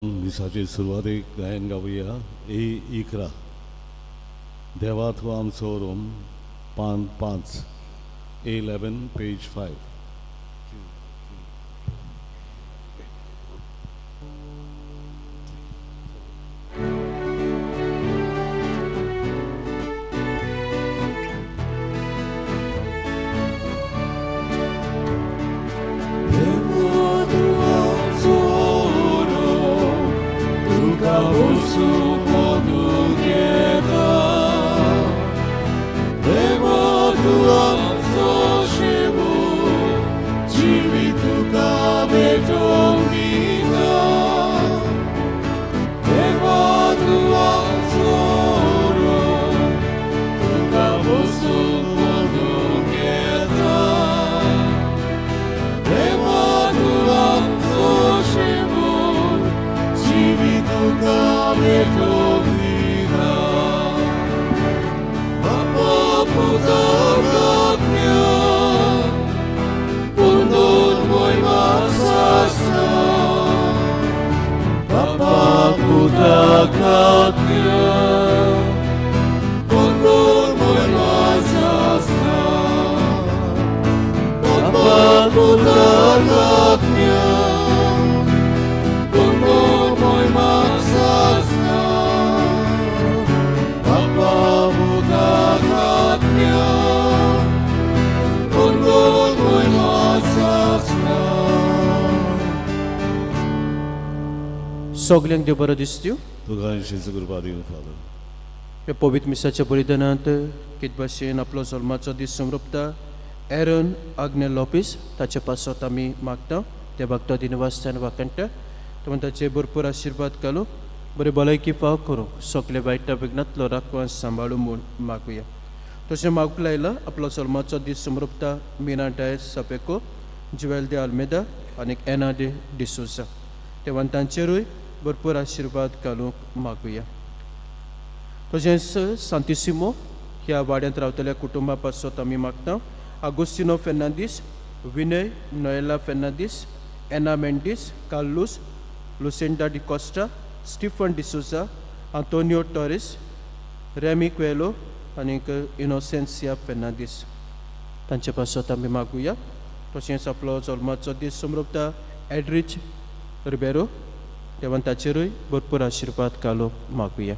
मिसाचे सुरवातेक गायन गावया ए 11 देवा तूं आमचो रोम पान 5 A11 page 5. सगल्यांक देव बरो दिसत्यो तुका जेजू कृपा दिवं फादर. ह्या पवित्र मिसाच्या बलिदानांत कित भाशेन आपलो जल्माचो दीस समृपता एरन आग्ने लोपीस ताचे पासत आमी मागता. त्या भक्तो दिनवास्तान वाकणटा तो ताचे भरपूर आशिर्वाद घालूं, बरी भलायकी फाव करूं, सगळे वायटा विघ्नांतलो राखवान सांबाळूं म्हूण मागुया. तशें मागूंक लायला आपलो जल्माचो दीस समृपता मीना डायस सापेको, जुवेल दे आल्मेदा आनी एना दे डिसोजा तेव्हा तांचेरूय भरपूर आशिर्वाद घालूंक मागुया. तशेंच सांतिसिमो ह्या वाड्यांत रावतल्या कुटुंबा पासत आमी मागता. आगोस्तिनो फेर्नांदीस, विनय नोएला फेर्नांदीस, एना मेंडीस, कार्लूस, लुसेंडा डिकॉस्टा, स्टिफन डिसोजा, आंतोनियो टॉरिस, रेमी क्वेलो आनीक इनोसेन्सिया फेर्नांदीस तांचे पासत आमी मागुया. तशेंच आपलो जल्माचो दीस समृपता एड्रीच रिबेरो देवान ताचेरूय भरपूर आशिर्वाद घालूंक मागुया.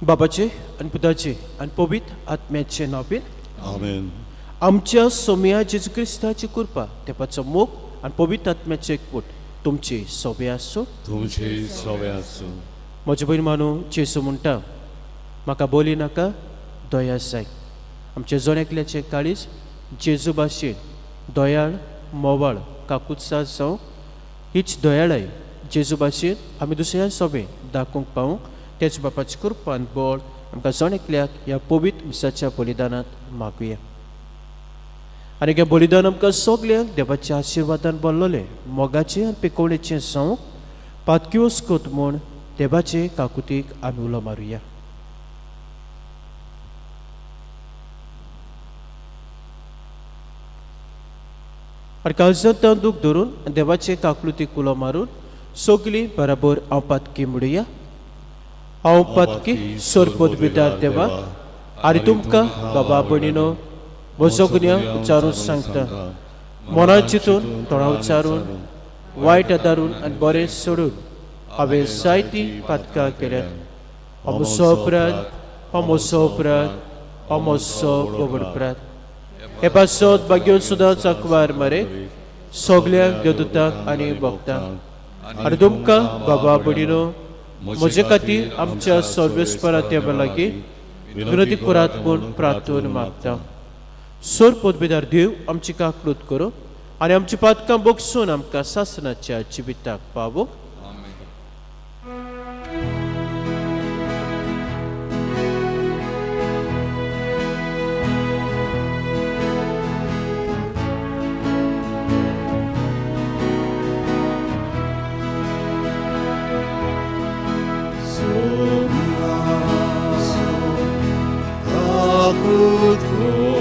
बाबाचे आनी पुताचे आनी पवित्र आत्म्याचे नांवान आमेन. आमच्या सोम्या जेजू क्रिस्ताची कृपा, देवाचो मोग आनी पवित्र आत्म्याचे एकवट तुमची सोबे आसूं. तुमचे सोबे आसूं. म्हजे भयण मानू जेजू म्हणटा, म्हाका बोली नाका, दया जाय. आमचे जण एकल्याचें काळीज जेजू भाशेन दयाळ, मोवाळ, काकुत्सा जावं. हीच दयाळाय जेजू भाशेन आमी दुसऱ्या सोबे दाखोवंक पावूंक तेच बापाचे कृपान बळ आमकां जण एकल्याक ह्या पवित्र मिसाच्या बलिदानांत मागुया. आनी हें बलिदान आमकां सगल्यांक देवाच्या आशिर्वादान भरलेलें मोगाचें आनी पिकोवणेचें जावंक पातक्योस्कोत म्हूण देवाचे काकुतीक आमी उलो मारुया. आनी काळजांत दूख धरून देवाचे काकलुतीक उलो मारून सगलीं बराबर हांव पातकी म्हणुया. हांव पातकी सोरपोत देवा आनी तुमकां बाबा भयणीनो म्हजो गुन्यांव उच्चारून सांगता. मनां चिंतून, तोंडा उच्चारून, वायट आदारून आनी बरें सोडून हांवें जायतीं पातकां केल्यात. हो म्हजो अपराध, हो म्हजो अपराध, हो म्हजो व्हड अपराध. हे पासत भाग्योन सुद्दां चाकवार मरे सगल्यांक देवदूतांक आनी भक्तांक आनी तुमकां बाबा भयणीनो म्हजे खातीर आमच्या सर्वेस्परा देवा लागीं विनोदी कुरात म्हूण प्रार्थून मागता. सोर पदवीदार देव आमची काकळूत करूं आनी आमची पातकां बगसून आमकां सासणाच्या जिविताक पावोवंक. Kakut ko.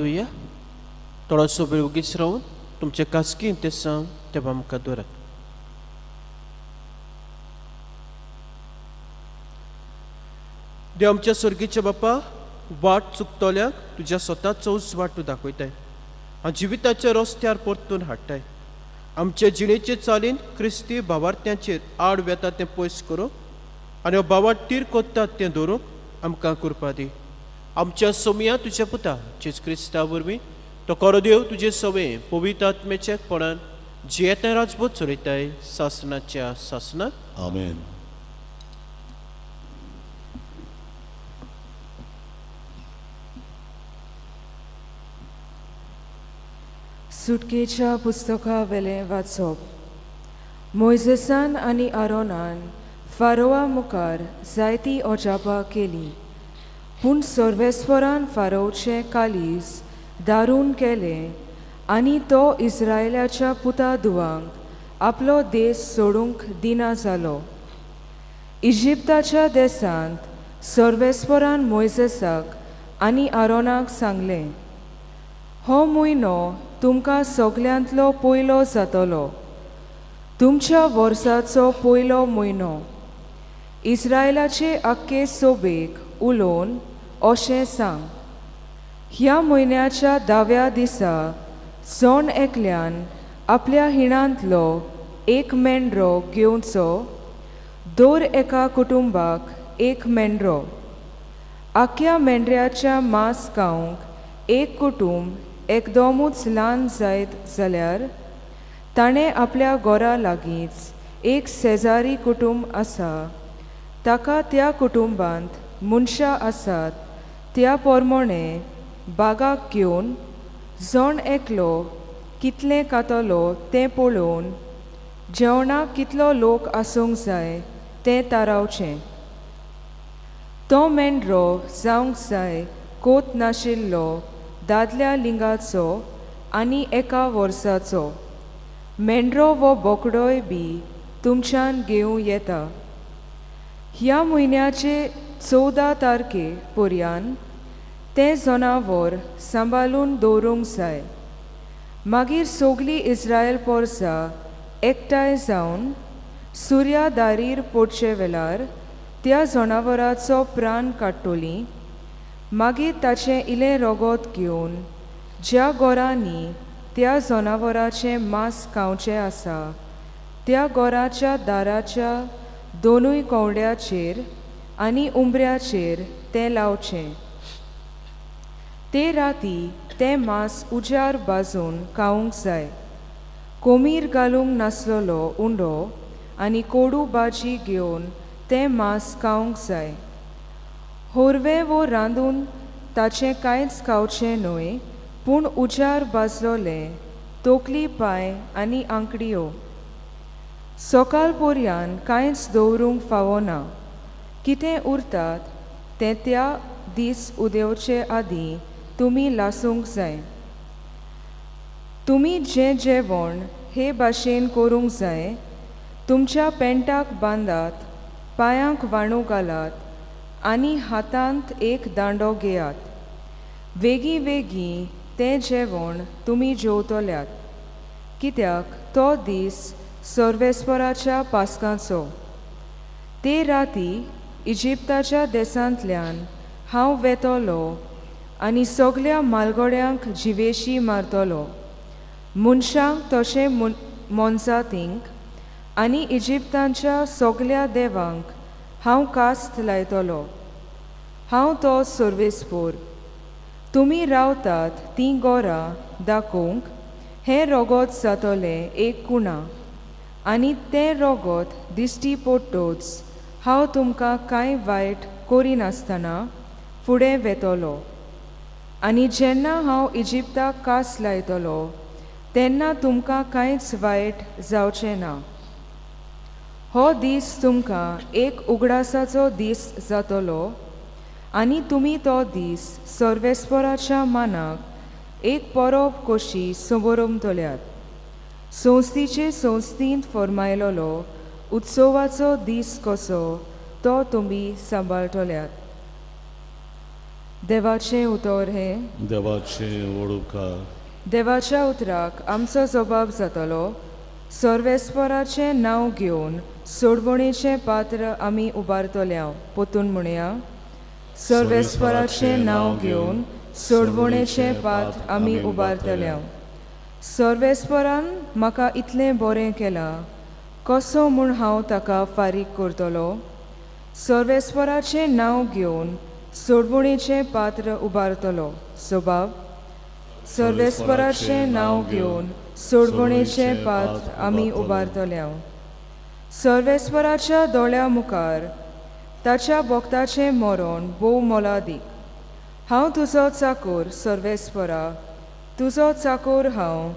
धुया. थोडोसो वेळ ओगीच रावन तुमचे खासगी इंतेसांव देवा मुखार दवरात. देव आमच्या स्वर्गीच्या बापा, वाट चुकतल्यांक तुज्या स्वताचो वाट तूं दाखयताय आनी जिविताच्या रस्त्यार परतून हाडटाय. आमचे जिणेचे चालीन क्रिस्ती भावार्थ्यांचेर आड वेता तें पयस करूंक आनी हो भावार्थ तीर कोत्तात तें दवरूंक आमकां कृपा दी. आमच्या सोमया तुज्या पुता जेज क्रिस्ता वरवीं तो करो देव तुजे सवे पवित्र आत्मेच्या एकपणान जियेता राजबोध चलयताय सासनाच्या सासनाक. आमेन. सुटकेच्या पुस्तका वेलें वाचप. मोयजेसान आनी आरोनान फारोआ मुखार जायतीं अजापां केलीं, पूण सर्वेस्वरान फारोवचें कालीज दारून केलें आनी तो इस्रायलाच्या पुता धुवांक आपलो देश सोडूंक दिना जालो. इजिप्ताच्या देशांत सर्वेस्वरान मोयजेसाक आनी आरोनाक सांगलें, हो म्हयनो तुमकां सगल्यांतलो पयलो जातलो, तुमच्या वर्साचो पयलो म्हयनो. इस्रायलाचे आख्खे सोबेक उलोवन अशें सांग, ह्या म्हयन्याच्या 10व्या दिसा जण एकल्यान आपल्या हिणांतलो एक मेंढरो घेवचो, दर एका कुटुंबाक एक मेंढरो. आख्ख्या मेंढऱ्याच्या मांस खावंक एक कुटुंब एकदमूच ल्हान जायत जाल्यार ताणें आपल्या घरा लागींच एक शेजारी कुटुंब आसा ताका त्या कुटुंबांत मनशां आसात त्या प्रमाणे बागाक घेवन जण एकलो कितलें खातलो तें पळोवन जेवणाक कितलो लोक आसूंक जाय तें थारावचें. तो मेंढरो जावंक जाय कोत नाशिल्लो, दादल्या लिंगाचो आनी एका वर्साचो. मेंढरो वो बोकडोय बी तुमच्यान घेवं येता. ह्या म्हयन्याचे 14 तारखे पर्यान तें जनावर सांबाळून दवरूंक जाय. मागीर सगळी इस्रायल पोरसां एकठांय जावन सुर्या दारीर पडचे वेळार त्या जनावराचो प्राण काडटलीं. मागीर ताचें इलें रगत घेवन ज्या घरांनी त्या जनावराचें मांस खावचें आसा त्या घराच्या दाराच्या दोनूय कवड्याचेर आनी उंबऱ्याचेर तें लावचें. ते राती तें मांस उज्यार भाजून खावंक जाय. कोमीर घालूंक नासलेलो उंडो आनी कोडू भाजी घेवन तें मांस खावंक जाय. होरवें वो रांदून ताचें कांयच खावचें न्हय, पूण उज्यार भाजलोलें तकली, पांय आनी आंकडयो. सकाळ पर्यान कांयच दवरूंक फावना. कितें उरतात तें त्या दीस उदेवचे आदीं तुमी लासूंक जाय. तुमी जें जेवण हे भाशेन करूंक जाय, तुमच्या पेंटाक बांदात, पांयांक वाणू घालात आनी हातांत एक दांडो घेयात. वेगीं वेगीं तें जेवण तुमी जेवतल्यात, कित्याक तो दीस सर्वेस्पराच्या पास्काचो. ते राती इजिप्ताच्या देशांतल्यान हांव वेतलो आनी सगल्या मालगड्यांक जिवेशी मारतलो, मनशांक तशें मोनजातींक आनी इजिप्तांच्या सगल्या देवांक हांव कास्त लायतलो. हांव तो सर्वेस्पोर. तुमी रावतात तीं गोरां दाखोवंक हें रगत जातलें एक कुणा, आनी तें रगत दिश्टी पडटच हांव तुमकां कांय वायट करिनासतना फुडें वेतलो. आनी जेन्ना हांव इजिप्ताक कास लायतलो तेन्ना तुमकां कांयच वायट जावचें ना. हो दीस तुमकां एक उगडासाचो दीस जातलो आनी तुमी तो दीस सर्वेस्पराच्या मानाक एक परब कशी समरमतल्यात. संस्थीचे संस्थींत फर्मायलोलो उत्सवाचो दीस कसो तो तुमी सांबाळटल्यात. देवाचें उतर हें देवाचें व्हड उपकार. देवाच्या उतराक आमचो जबाब जातलो. सर्वेस्पराचें नांव घेवन सोडवणेचें पात्र आमी उबारतल्या. पोतून म्हणया, सर्वेस्पराचें नांव घेवन सोडवणेचें पात्र आमी उबारतल्या. सर्वेस्परान म्हाका इतलें बरें केलां, कसो म्हूण हांव ताका फारीक करतलो? सर्वेस्पराचें नांव घेवन सोडवणेचें पात्र उबारतलो. सबाब. सर्वेस्पराचें नांव घेवन सोडवणेचें पात्र आमी उबारतल्या. सर्वेस्पराच्या दोळ्या मुखार ताच्या भक्ताचें मरण भोव मोलादीक. हांव तुजो चाकोर सर्वेस्परा, तुजो चाकोर हांव,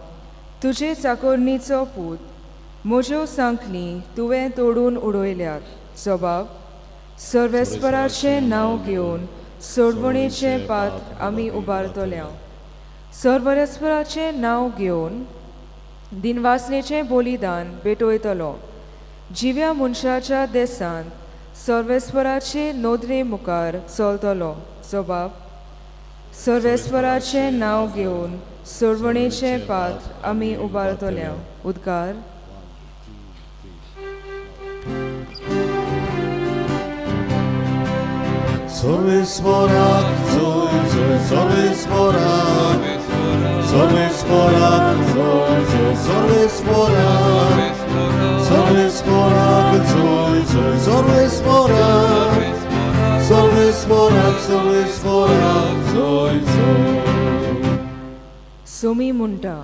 तुजे चाकोरणीचो पूत. म्हज्यो सांखली तुवें तोडून उडयल्यात. सबाब. सर्वेस्पराचें नांव घेवन सोडवणेचें पात्र आमी उबारतल्या. सर्वेस्पराचें नांव घेवन दिनवासनेचें बलिदान भेटयतलो. जिव्या मनशाच्या देसांत सर्वेस्पराचे नदरे मुखार चलतलो. जबाब. सर्वेस्पराचें नांव घेवन सोडवणेचें पात्र आमी उबारतल्या. उद्गार. सर्वेस्पराक जय जय सर्वेस्पराक, सर्वेस्पराक जय जय सर्वेस्पराक, सर्वेस्पराक जय जय सर्वेस्पराक, सर्वेस्पराक सर्वेस्पराक जय जय. सोमी म्हणटा,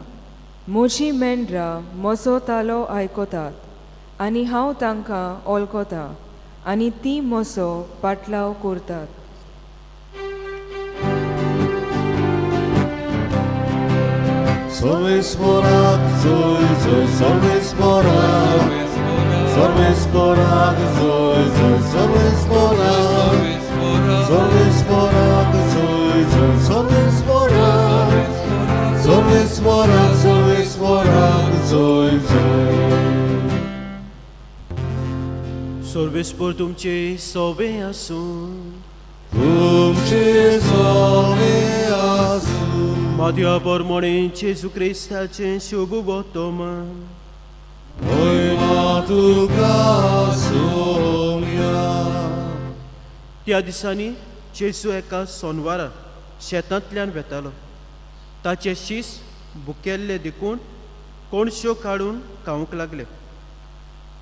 म्हजी मेंढरां म्हजो तालो आयकतात आनी हांव तांकां वळखतां आनी तीं म्हजो पाटलाव करतात. सर्वेस्पराक जय जय सर्वेस्पराक, सर्वेस्पराक जय जय सर्वेस्पराक, सर्वेस्पराक जय जय सर्वेस्पराक, सर्वेस्पराक सर्वेस्पराक जय जय. सर्वेस्पर तुमचे सोबे आसूं. तुमचे सोवे आसूं. माद्या परमणे जेजू क्रिस्ताचें शुभ वर्तमान. होयमा तुका सोम्या. त्या दिसांनी जेजू एका सोनवारा शेतांतल्यान वेतालो. ताचे शीस बुकेल्ले देखून कोणश्यो काडून खावंक लागले.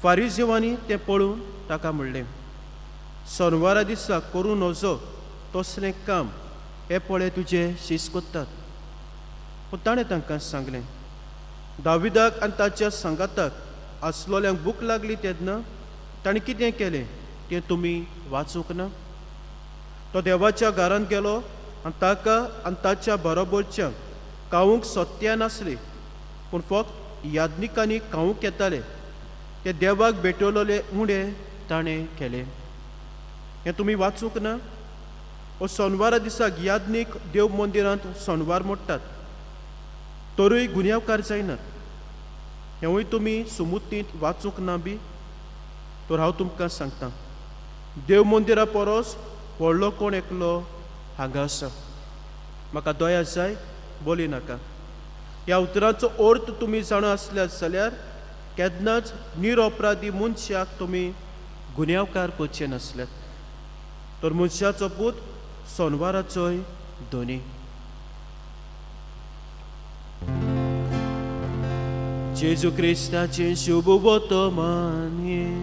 फारीजेवांनी तें पळोवन ताका म्हणलें, सोनवारा दिसा करूं नजो तसलें काम हे पळय तुजे शीस कोत्तात. पूण ताणें तांकां सांगलें, दाविदाक आनी ताच्या सांगाताक आसलोल्यांक भूक लागली तेन्ना ताणें कितें केलें तें तुमी वाचूंक ना? तो देवाच्या घरांत गेलो आनी ताका आनी ताच्या बरोबरच्यांक खावंक सत्या नासली, पूण फक्त याज्ञिकांनी खावंक येताले ते देवाक भेटवलेले उणें ताणें केलें. हें तुमी वाचूंक ना? ओ सोनवारा दिसाक याज्ञीक देव मंदिरांत सोनवार मोडटात तरूय गुन्यांवकार जायनात. हेंवूय तुमी सुमुतींत वाचूंक ना बी? तर हांव तुमकां सांगता, देव मंदिरा परस व्हडलो कोण एकलो हांगा आसा. म्हाका दया जाय, बोली नाका. ह्या उतरांचो अर्थ तुमी जाणा आसल्यात जाल्यार केन्नाच निरअपराधी मनशाक तुमी गुन्यांवकार करचे नासल्यात. तर मनशाचो पूत सोनवाराचोय धनी. जेजू क्रिस्ताचें शुभ वर्तमान हें.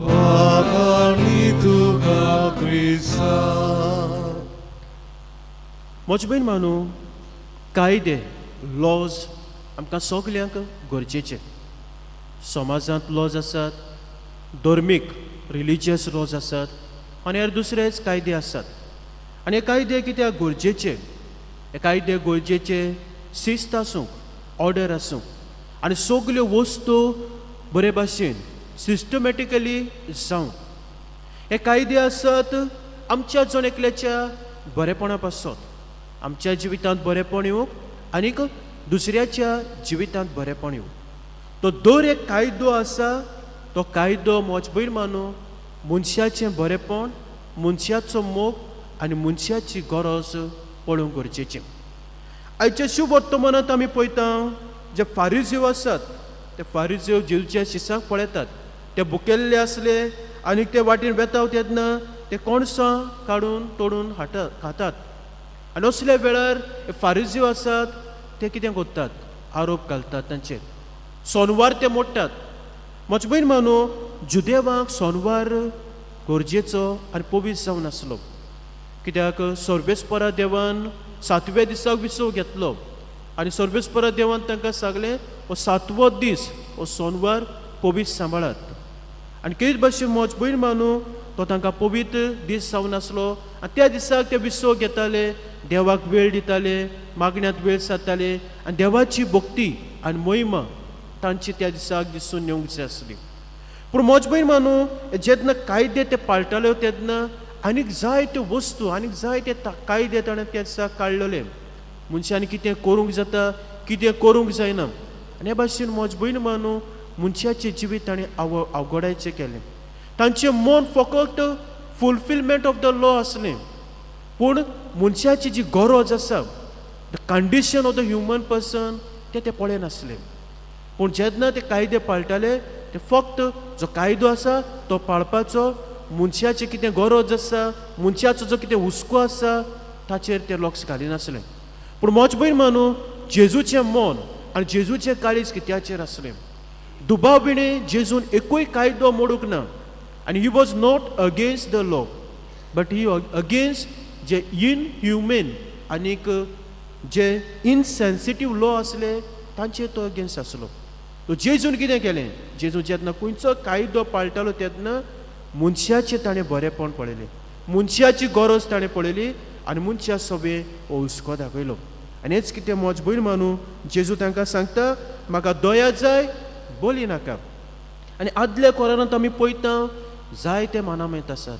वाखाणी तुका क्रिस्ता. म्हजे भयण मानू, कायदे लॉज आमकां सगल्यांक गरजेचे. समाजांत लॉज आसात, धर्मीक रिलिजियस लॉज आसात आनी हेर दुसरेच कायदे आसात. आनी हे कायदे कित्याक गरजेचे? हे कायदे गरजेचे शिस्त आसूंक, ऑर्डर आसूंक आनी सगल्यो वस्तू बरे भाशेन सिस्टमॅटिकली जावंक. हे कायदे आसात आमच्या जण एकल्याच्या बरेपणा पासत, आमच्या जिवितांत बरेपण येवंक आनीक दुसऱ्याच्या जिवितांत बरेपण येवंक. तो दर एक कायदो आसा, तो कायदो म्हज भयण मानू मनशाचें बरेपण, मनशाचो मोग आनी मनशाची गरज पळोवंक गरजेची. आयच्या शुभवर्तमानांत आमी पळयता जे फारिजीव आसात ते फारिजीव जेजूच्या शिसांक पळयतात. ते भुकेल्ले आसले आनी ते वाटेन वेता तेन्ना ते कोणसां काडून तोडून हाडटा खातात. आनी असल्या वेळार फारिजीव आसात ते कितें करतात, आरोप घालतात तांचेर. सोनवार ते मोडटात. म्हजे भयण मानो जुदेवांक सोनवार गरजेचो आनी पवित्र जावन आसलो, कित्याक सर्वेस्परा देवान सातव्या दिसाक विसव घेतलो आनी सर्वेस्परा देवान तांकां सांगलें हो सातवो दीस हो सोनवार पवित्र सांबाळात. आनी कितें भाशेन म्हज भयण मानू तो तांकां पवित्र दीस जावन आसलो आनी त्या दिसाक ते विसव घेताले, देवाक वेळ दिताले, मागण्यांत वेळ सारताले आनी देवाची भक्ती आनी महिमा तांची त्या दिसाक दिसून येवंक जाय आसली. पूण म्हज भयण मानू जेन्ना कायदे ते पाळटाले तेन्ना आनीक जायत्यो वस्तू आनीक जायते कायदे ताणें त्या दिसाक काडलेले. मनशांनी कितें करूंक जाता कितें करूंक जायना. आनी हे भाशेन म्हज भयण मानू मनशाचें जिवीत ताणें अवघडायचें केलें. तांचें मन फकत फुलफिलमेंट ऑफ the law आसलें, पूण मनशाची जी गरज आसा the condition of the human person तें ते पळयनासले. पूण जेन्ना ते कायदे पाळटाले ते फक्त जो कायदो आसा तो पाळपाचो, मनशाची कितें गरज आसा मनशाचो जो कितें हुस्को आसा ताचेर ते लक्ष घालिनासले. पूण म्हज भयण मानू जेजूचें मन आनी जेजूचें काळीज कित्याचेर आसलें, दुबाव बिणे जेजून एकूय कायदो मोडूंक ना. आनी he was not against the law but he against J inhumane आनीक जे इनसेन्सिटीव लॉ आसले तांचेर तो अगेन्स्ट आसलो. तो जेजून कितें केलें, जेजू जेन्ना खंयचो कायदो पाळटालो तेन्ना मनशाचें ताणें बरेंपण पळयलें, मनशाची गरज ताणें पळयली आनी मनशा सोबे हो हुस्को दाखयलो. आनी हेच कितें म्हज भयण मानू जेजू तांकां सांगता म्हाका दया जाय बोली नाका. आनी आदल्या कोरानांत आमी पळयता जायते मानामेंत आसात,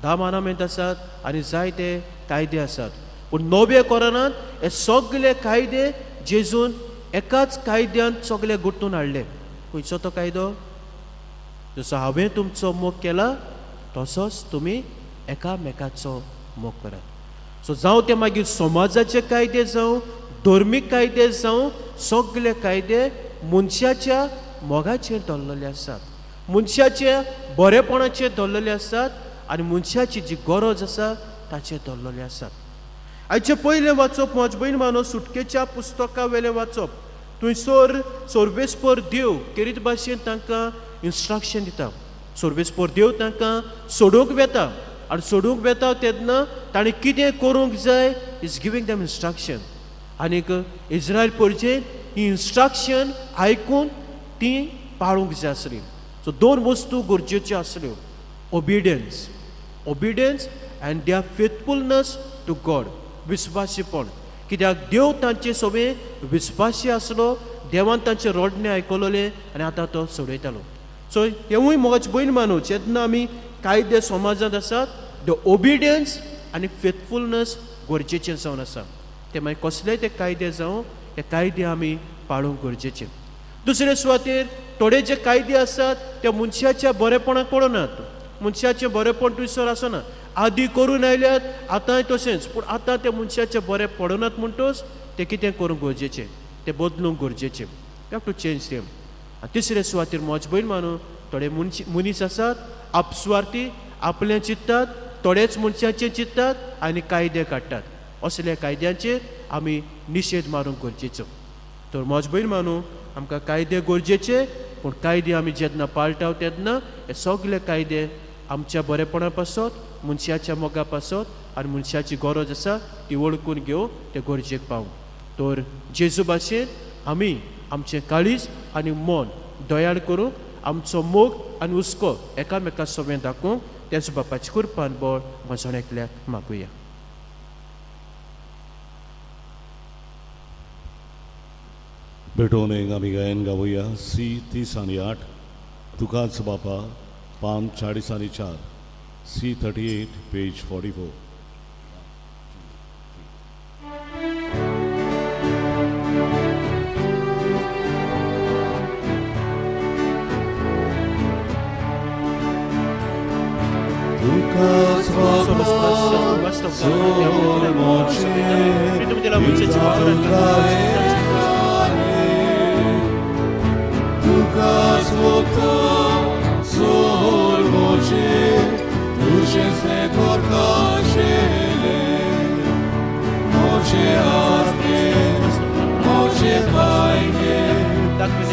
10 मानामेंत आसात आनी जायते कायदे आसात. पूण नव्या कोरानांत हे सगळे कायदे जेजून एकाच कायद्यांत सगळे गुंतून हाडले. खंयचो तो कायदो, जसो हांवें तुमचो मोग केला तसोच तुमी एकामेकाचो मोग करात. सो जावं ते मागीर समाजाचे कायदे जावं धर्मीक कायदे जावं सगळे कायदे मनशाच्या मोगाचेर धरलेले आसात, मनशाच्या बरेपणाचेर धरलेले आसात आनी मनशाची जी गरज आसा ताचेर धरलेले आसात. आयचें पयलें वाचप म्हज भयण मानो सुटकेच्या पुस्तका वेलें वाचप. थंयसर सर्वेस्पर देव केरीत भाशेन तांकां इन्स्ट्रक्शन दिता. सर्वेस्पर देव तांकां सोडूंक वेता आनी सोडूंक वेता तेन्ना ताणें कितें करूंक जाय is giving them instruction. आनीक इस्रायल परजेन ही इन्स्ट्रक्शन आयकून ती पाळूंक जाय आसली. सो दोन वस्तू गरजेच्यो आसल्यो, obedience, obedience and their faithfulness to God, विस्वासीपण. कित्याक देव तांचे सोबे विस्वासी आसलो, देवान तांचें रडणें आयकलोलें आनी आतां तो सोडयतालो. सो हेवूय म्हज भयण मानू जेन्ना आमी कायदे समाजांत आसात the obedience आनी फेथफुलनस गरजेचें जावन आसा. ते मागीर कसलेय ते कायदे जावं ते कायदे आमी पाळूंक गरजेचे. दुसरे सुवातेर थोडे जे कायदे आसात ते मनशाच्या बरेपणाक पळोनात, मनशाचें बरेपण थंयसर आसना, आदी करून आयल्यात आतांय तशेंच, पूण आतां ते मनशाचें बरें पडनात म्हणटच ते कितें करूंक गरजेचें, ते बदलूंक गरजेचें. You have to change them. आनी तिसरे सुवातेर म्हज भयण मानू थोडे मनीस आसात आपस्वार्थी, आपलें चिंततात, थोडेच मनशाचें चिंततात आनी कायदे काडटात. असल्या कायद्यांचेर आमी निशेध मारूंक गरजेचो. तर म्हज भयण मानू आमकां कायदे गरजेचे, पूण कायदे आमी जेन्ना पाळटा तेन्ना हे सगळे कायदे आमच्या बरेपणा पासत, मनशाच्या मोगा पासत आनी मनशाची गरज आसा ती वळखून घेवन ते गरजेक पावूं. तर जेजू भाशेन आमी आमचें काळीज आनी मन दयाळ करूंक, आमचो मोग आनी हुस्को एकामेका सोबें दाखोवंक त्याच बापाची कृपान बळ म्हजो एकल्याक मागुया. भेटोवन एक आमी गायन गावया सी 30 आनी 8 तुकाच बापा पान 40 आनी 4 सी 38 पेज 44. तुकाच बापा तुकाच वता सोल मोचे तुजें से कोरकाशेले मोचे आत्मे मोचे पायगे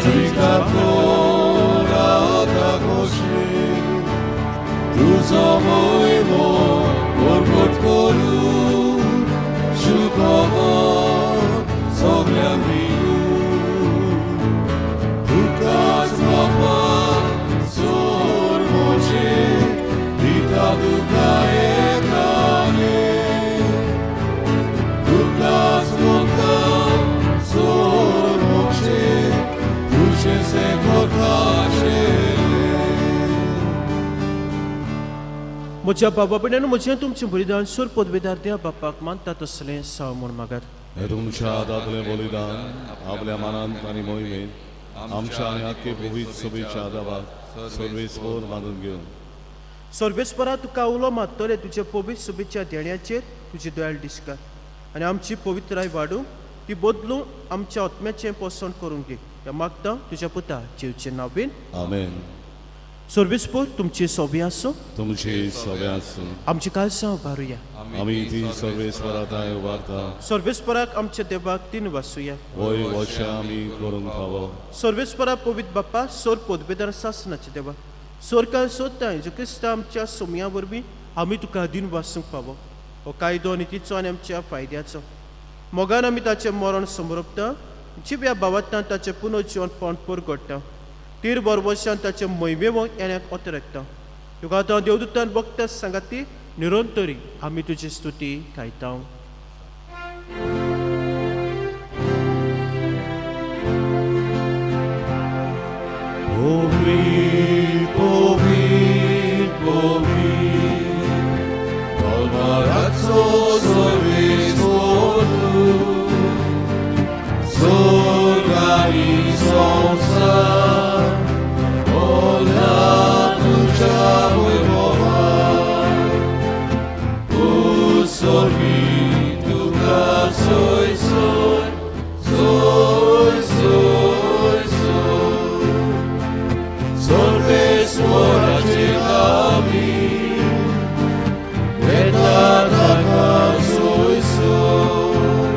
स्वीकार कोरा कोशे तुजो मोयमो परगट करून सुखबर सगळ्यांक दिवं. तुकाच बापा सोड म्हजे दिता तुका एकाने. तुकाच मोगता सोड म्हजे तुजें सेगोत आशिल्लें. म्हज्या बाबा भयणांनो म्हजें तुमचें बलिदान सोर पदवेदार देवा बापाक मानता तसलें साव म्हूण मागात. हे तुमच्या हातांतलें बलिदान आपल्या मनांत आनी मोहिमेंत आमच्या आनी आख्खे भुवीत सभेच्या आदाबाक सर्वेस्पर मानून घेवन सर्वेस्परा तुका उलो मारतले तुजे पवित्र सभेच्या देण्याचेर तुजी दयाळ दिसकार आनी आमची पवित्राय वाडूंक ती बदलून आमच्या आत्म्याचें पोसण करूंक दी. ह्या मागता तुज्या पुता जेवचे नांवेन. आमेन. सर्वेस्पर तुमची सोबी आसूं. तुमची सगळे आसूं. आमची काळजां उबारुया. आमी ती सर्वेस्परा थांय उबारता. सर्वेस्पराक आमच्या देवाक तीन वासुया. वय वशा आमी करूंक फावो. सर्वेस्परा पवित्र बाप्पा सोर पदवेदार सासनाचे देवा सोरकार सोदता जो क्रिस्ता आमच्या सोमया वरवीं आमी तुका दिन वासूंक फावो. हो कायदो आनी तिचो आनी आमच्या फायद्याचो मोगान आमी ताचें मरण समरोपता जिव्या भावांतल्यान ताचें पुनर्जिवनपण परगडटा तीर बरवशान ताचें मोहिमेवंक येण्याक अतरेकता. तुका आतां देवदूतान बघता सांगाती निरंतरी आमी तुजी स्तुती गायता. पवित्र पवित्र पवित्र तलवाराचो सर्वेस्पर तूं, स्वर्ग आनी संवसार भरला तुज्या वैभवान. उत्सर्गी तुका सोय सोय सोय सोय सोय सर्वेस्पराचे नामी येता ताका सोय सोय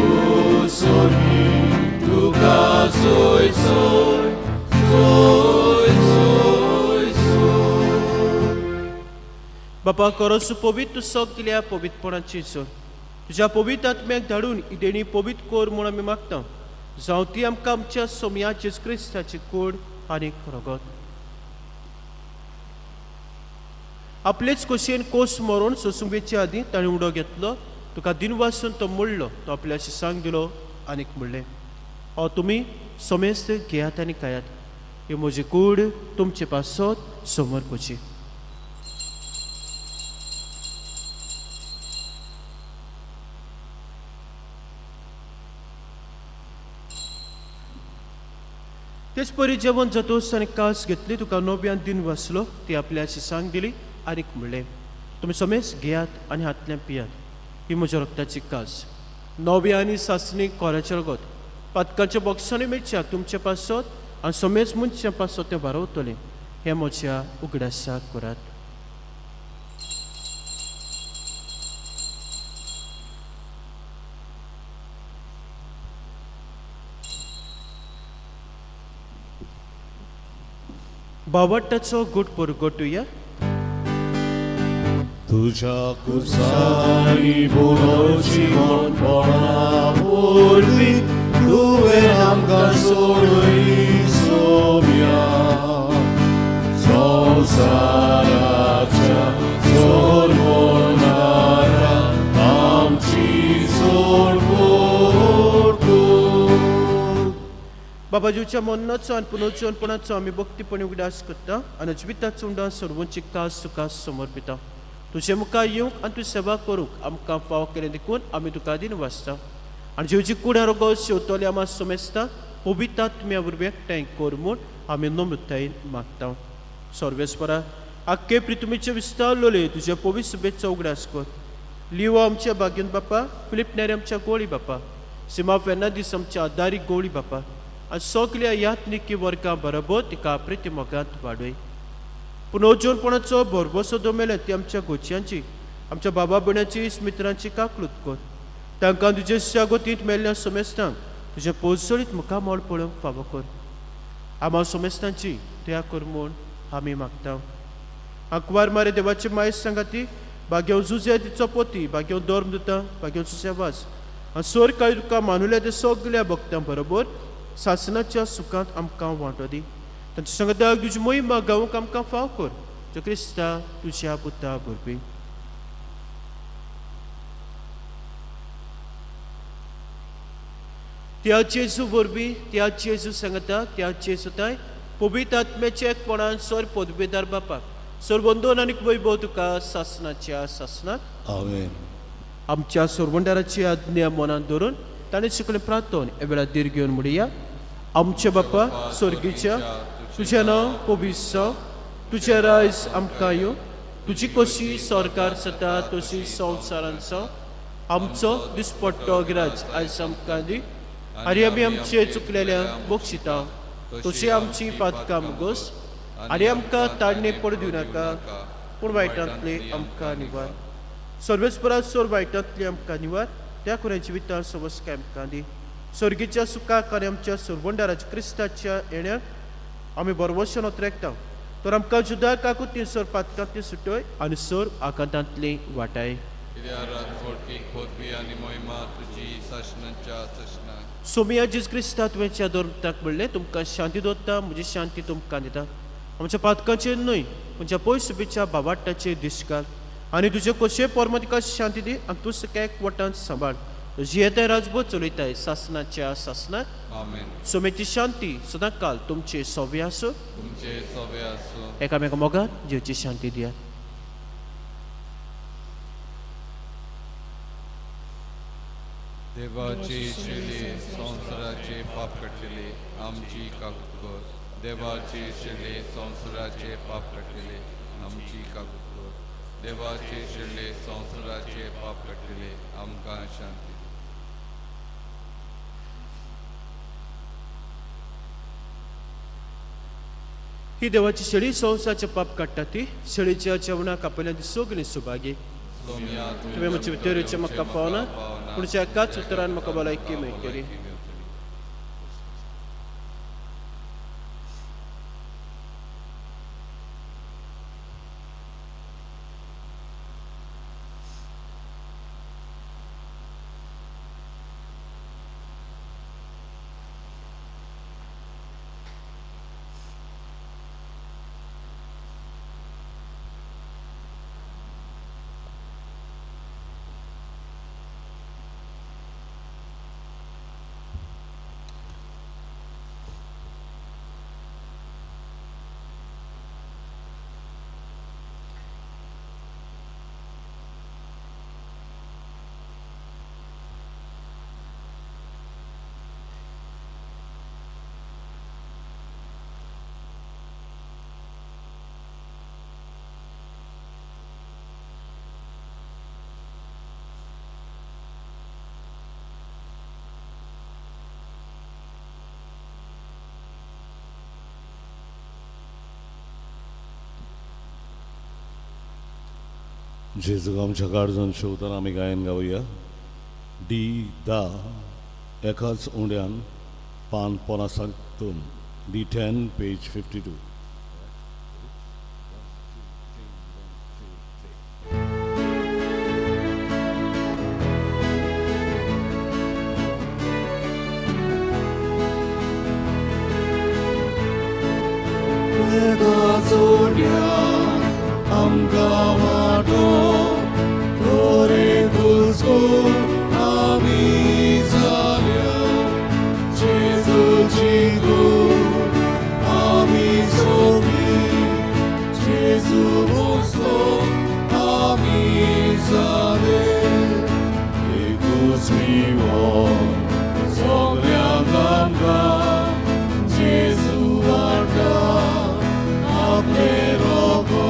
उत्सर्गी तुका सोय सोय सोय सोय सोय. बापा करोस पवित्र सगल्या पवित्रपणाची जोर तुज्या पवित्र आत्म्याक धाडून ही देणी पवित्र कर म्हूण आमी मागता. जावं ती आमकां आमच्या सोमया जेजू क्रिस्ताची कूड आनी रगत. आपलेच खोशयेन कोस मरोन सोसूंक वेचे आदीं ताणें उडो घेतलो तुका दिनवासून तो मोडलो तो आपल्या शिसांक दिलो आनीक म्हणलें, हो तुमी समेस्त घेयात आनी खायात. ही म्हजी कूड तुमचे पासत समर्पची. तेच परी जेवण जातोस आनी कास घेतली तुका नव्यान दिन वाचलो ती आपल्या शिसांक दिली आनीक म्हणलें, तुमी समेज घेयात आनी हातल्यान पियात. ही म्हज्या रक्ताची कास नव्या आनी सासणी कोऱ्याचें रगत पातकाच्या बॉक्सांनी मेळच्या तुमचे पासत आनी समेज मनशां पासत तें वारवतलें. हें म्हज्या उगडासाक करात. बावट्टाचो गुट परगटुया. तुझ्या कुसानी पुनर्जीवनपणा वरवीं तुवें आमकां सोडयली सोम्या. संवसाराच्या सोडवणारा आमची सोडवण कर. बाबाजीच्या मरणाचो आनी पुनर्जीवनपणाचो आमी भक्तीपणी उगडास करता आनी जिविताचो उंडा सर्वांची कास तुका समर्पिता. तुजे मुखार येवंक आनी तुजी सेवा करूंक आमकां फावो केलें देखून आमी तुका दिन वाचता आनी जेवची कुड्या रोगो शेवतले आमा समेस्ता पवित्र आत्म्या वरवीं एकठांय कर म्हूण आमी नम्रतायेन मागता. सर्वेस्परा आख्खे प्रितुमीचे विस्तारलोले तुज्या पवित्र शुभेच्छा उगडास कर. लिओ आमच्या भाग्यन बापा, फिलीप नेरी आमच्या गोळी बापा, सीमा फेर्नांदीस आमच्या आदारी गोळी बापा आनी सगल्या यात्निकी वर्गां बरोबर तिका प्रिती मोगांत वाडय. पूण अजूनपणाचो भरभोसो दमेले ती आमच्या गोचयांची, आमच्या बाबा भयणाची, मित्रांची काकलूत कर. तांकां तुजे शागोतींत मेल्ल्या सोमेस्तांक तुजें पोजोळीत मुखामळ पळोवंक फावो कर. आमा सोमेस्तांची दया कर म्हूण आमी मागता. आंकवार मारे देवाचे मायस सांगाती भाग्यव जुजे तिचो पोती, भाग्यव धर्म दिता, भाग्यव सुसेवास आनी सोर काळी तुका मानुल्या ते सगल्या भक्तां बरोबर सासनाच्या सुखांत आमकां वांटो दी. तांच्या सांगाताक तुजी मोहिमा गावंक आमकां फाव कर. जो क्रिस्ता तुज्या पुता बरपी. त्या जेजू वरवीं, त्या जेजू सांगता, त्या जेजू ताय पवित्र आत्म्याच्या एकपणान सर पदवेदार बापाक सरवंदन आनी वैभव तुका सासनाच्या सासनाक. आमेन. आमच्या सरवंडाराची आज्ञा मनांत धरून ताणें शिकलें प्रार्थन ह्या वेळार धीर घेवन म्हणया. आमच्या बापा स्वर्गीच्या, तुजें नांव पवित्र जावं, तुजें रायज आमकां येवं, तुजी कशी सरकार जाता तशी संवसारांत जावं. आमचो दिसपट्टो गिराज आयज आमकां दी आनी आमी आमचे चुकलेल्या बक्षिता तशी आमची पातकां मुगोस आनी आमकां ताडणे पडू दिवं नाका, पूण वायटांतली आमकां निवार. सर्वेस्परा सोर वायटांतली आमकां निवार, त्या खुऱ्या जिवितांत सवस्काय आमकां दी. स्वर्गीच्या सुखाक आनी आमच्या सुरवंडाराच्या क्रिस्ताच्या येण्याक आमी बरवशन ओतरेकता. तर आमकां जुदा काकुती सर पातकांतली सुटय आनी सर आकांतांतली वाटाय. सोमिया जेज क्रिस्ता तुवें धर्मताक म्हणलें, तुमकां शांती दवरता, म्हजी शांती तुमकां दिता. आमच्या पातकांचेर न्हय म्हज्या पयस सुबेच्या बाबाट्टाचेर दिश्ट घाल आनी तुजे कशे परमतिका शांती दी आनी तूं सगळ्याक वटान सांबाळ. जियेताय राजभर चलयताय सासनाच्या सासनाक. सोमेची शांती सदां काल तुमचे सोवे आसूं. एकामेका मोगान जिवची शांती दियात. देवाची शेली संवसाराचे पाप काडटली आमची काकूत कर. देवाची शेली संवसाराचे पाप काडटली आमची काकूत कर. देवाची शेली संवसाराचे पाप काडटली आमकां शांती. ही देवाची शेळी संवसाराचे पाप काडटा ती शेळीच्या जेवणाक आपल्या सगळीं सुभागी. तुवें म्हजे भितरूचे म्हाका पावना, पूण एकाच उतरान म्हाका भलायकी मेळटली. जेजू आमच्या काळजान शेवताना आमी गायन गावया. डी 10 एकाच उंड्यान पान 52, डी 10 पेज 52. आमकां वाटो आमी जाल्या जेजूची कूड आमी सोबी, जेजू भोसलो आमी जाले. एकूच मिवो सगळ्यांक आमकां जेजू वाडटा आपलें रोगो.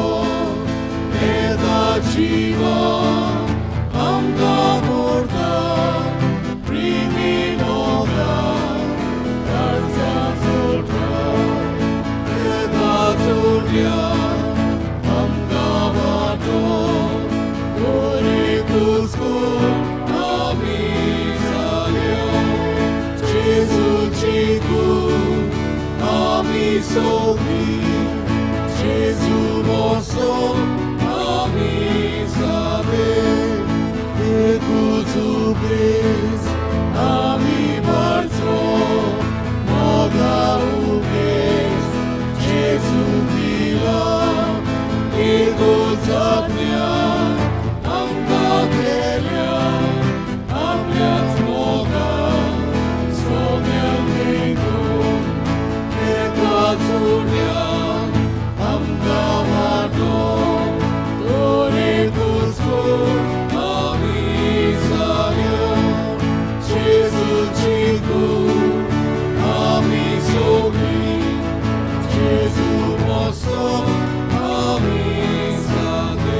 आमी सगळीं जेजू मोसो आमी सादे एकूच उपदेश आमी मारचो मोगा उपदेश जेजू दिला एकूच आज्ञा आमकां केल्या आपल्याच मोगान सगळ्यांक देखून एकाच उण्यान आमकां वांटो तर एकूच कूड आमी साऱ्या जेजूची कूड आमी सगळीं जेजू मोसो आमी सादे.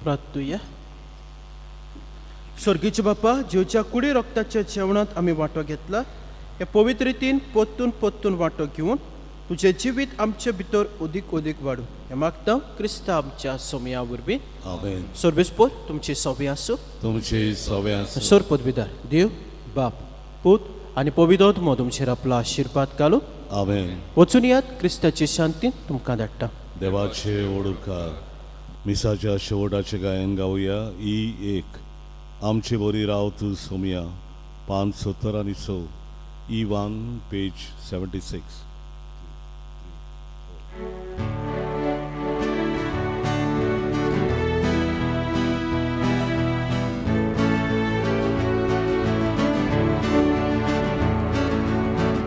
प्रार्थुया. स्वर्गीचे बापा, जेवच्या कुडी रक्ताच्या जेवणांत आमी वांटो घेतला, हे पवित्र रितीन पोत्तून पोत्तून वांटो घेवन तुजें जिवीत आमचे भितर अदीक अदीक वाडूं, हें मागता क्रिस्ता आमच्या सोमया वरवीं. आमेन. सर्वेस्पोर तुमची सवी आसूं. तुमची सव्या आसूं. सर पदवीदार देव बाप, पूत आनी पवित्र आत्मो तुमचेर आपलो आशिर्वाद घालूं. आमेन. वचून यात, क्रिस्ताची शांती तुमकां धाडटा. देवाचे ओडुकार मिसाच्या शेवटाचे गायन गावया ई एक आमचे बरी राव तूं सोमया, पान 70 आनी स, E 1, page 76.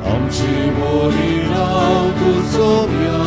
आमची बोरी राव तूं सोमया.